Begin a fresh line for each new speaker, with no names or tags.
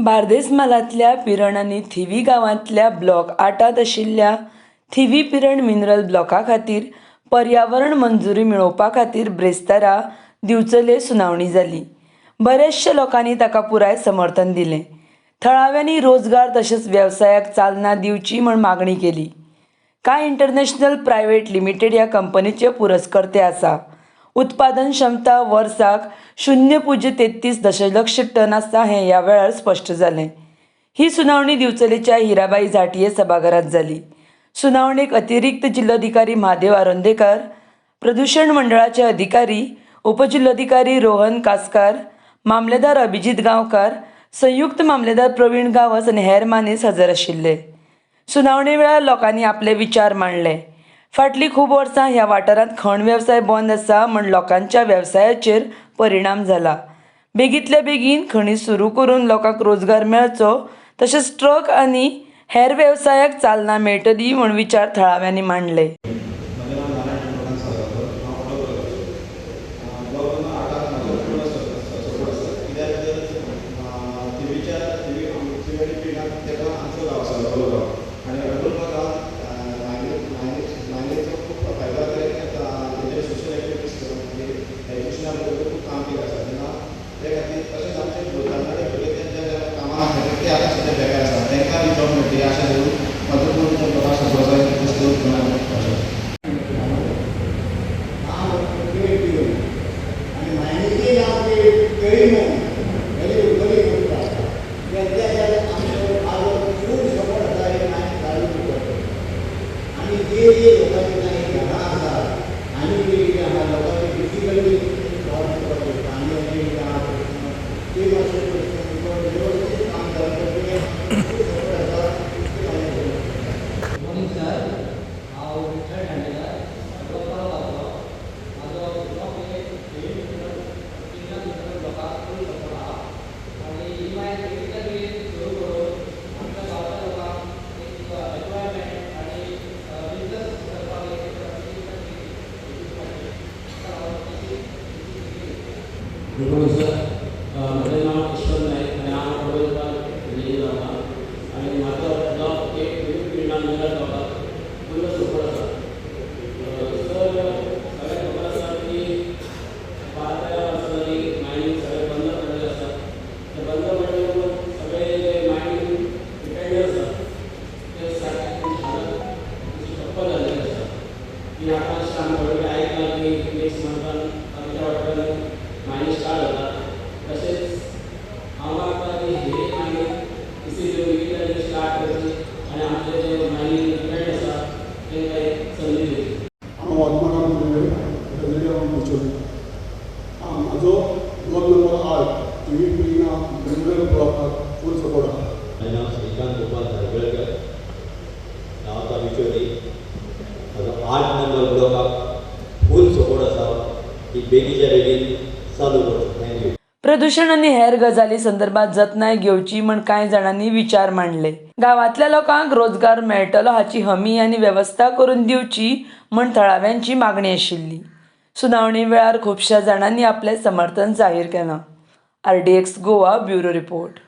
बार्देस म्हालांतल्या पिरण आनी थिवी गांवांतल्या ब्लॉक 8 आशिल्ल्या थिवी पिरण मिनरल ब्लॉका खातीर पर्यावरण मंजुरी मेळोवपा खातीर ब्रेस्तारा दिवचले सुनावणी जाली. बऱ्याचशा लोकांनी ताका पुराय समर्थन दिलें. थळाव्यांनी रोजगार तशेंच वेवसायाक चालना दिवची म्हूण मागणी केली. कांय इंटरनॅशनल प्रायव्हेट लिमिटेड ह्या कंपनीचे पुरस्कर्ते आसा. उत्पादन क्षमता वर्साक 0.33 दशलक्ष टन आसा हें ह्या वेळार स्पश्ट जालें. ही सुनावणी दिवचलेच्या हिराबाई झांट्ये सभाघरांत जाली. सुनावणेक अतिरिक्त जिल्लोधिकारी महादेव आरोंदेकर, प्रदूषण मंडळाचे अधिकारी उपजिल्लोधिकारी रोहन कासकार, मामलेदार अभिजीत गांवकार, संयुक्त मामलेदार प्रवीण गांवस आनी हेर मानेस्त हजर आशिल्ले. सुनावणे वेळार लोकांनी आपले विचार मांडले. फाटलीं खूब वर्सां ह्या वाठारांत खण वेवसाय बंद आसा म्हूण लोकांच्या वेवसायाचेर परिणाम जाला. बेगींतल्या बेगीन खणी सुरू करून लोकांक रोजगार मेळचो तशेंच ट्रक आनी हेर वेवसायाक चालना मेळटली म्हूण विचार थळाव्यांनी मांडले.
म्हजें नांव नारायण चंद्रकांत साळगांवकर. हांव ऑटो चलयता. ब्लॉक नंबर 8 म्हजो पूर्ण सपोर्ट आसा, कित्याक तर थिवीच्या थिवी थिवी आनी पिर्णाक तेका आमचो गांव आसा, अडोलो गांव, आनी अडोलो गांवांत मायनींगचो खूब फायदो जाता. तेजेर सोशल एक्टिविटीज करून, म्हणजे एज्युकेशना बद्दल खूब काम केलें आसा. तेन्ना ते खातीर, तशेंच आमचे तरणाटे भुरगे तेंच्या कामां आसले, ते आतां सद्या बेकार आसा, तांकां बी जॉब मेळटली आशा धरून म्हाजो पूर्ण लोकांक सपोर्ट आसा. वस्तू.
नांव पेड आनी मायनीचें नांव पेड न्हू, हेली बरी गोश्ट आसा. त्या आमचो म्हाजो फूल सपोर्ट आसा हे मायन चालू करपाचो. आनी जे जे लोकांची कांय घरां आसा आनी जे कितें आहा, लोकांची डिफिकल्टी सॉल्व करपाचे, पाणयाचें कितें आहा प्रश्न, ते मातशे प्रश्न वेवस्थीत काम जावपाचें फूल सपोर्ट आसा.
गुड मॉर्निंग सर, हांव विठ्ठल दांडेकर, अडोलो गांवचो. म्हाजो ब्लॉक 8 पिर्णा मिनरल ब्लॉकाक फूल सपोर्ट आहा आनी ही मायन बेगीच्या बेगीन सुरू करून आमच्या गांवच्या लोकांक एक एम्प्लॉयमेंट आनी बिजनस करपाक एक मेळटली. ताका लागून तशी.
गुड मॉर्निंग सर, म्हजें नांव ईश्वर नायक आनी हांव अडोलकार विलेजीन रावता आनी म्हाजो ब्लॉक 8 पिर्णा मिनरल ब्लॉकाक फूल सपोर्ट आसा. सर, सगळ्यांक खबर आसा की 12-13 वर्सां जालीं मायनींग सगळें बंद पडलेलें आसा. ते बंद पडले म्हणून सगळे जे मायनींग डिपेंडंट आसा, ते सारके तेंची हालत मातशी ठप्प जाल्लेली आसा की आतां अशें आमी थोडे आयकलां की नेक्स्ट मंथान आमच्या वाठारांनी मायनींग स्टार्ट जाता. तशेंच हांव मागता की हे मायनींग इसी बेगीन स्टार्ट करची आनी आमचे जे मायनींग डिपेंड आसा तांकां एक संदी दिवची.
हांव आत्माराम मुंडे, रेजिडेंट ऑफ बिचोली. म्हजो ब्लॉक नंबर 8 थिवी पिर्णा मिनरल ब्लॉकाक फूल सपोर्ट आहा.
म्हजें नांव श्रीकांत गोपाल धारगळकर, रावता बिचोली. म्हजो 8 नंबर ब्लॉकाक फूल सपोर्ट आसा की बेगीच्या बेगीन चालू करचो. Thank you.
प्रदूषण आनी हेर गजाली संदर्भात जतनाय घेवची म्हूण कांय जाणांनी विचार मांडले. गांवांतल्या लोकांक रोजगार मेळटलो हाची हमी आनी वेवस्था करून दिवची म्हूण थळाव्यांची मागणी आशिल्ली. सुनावणी वेळार खुबश्या जाणांनी आपलें समर्थन जाहीर केलां. RDX Goa, bureau report.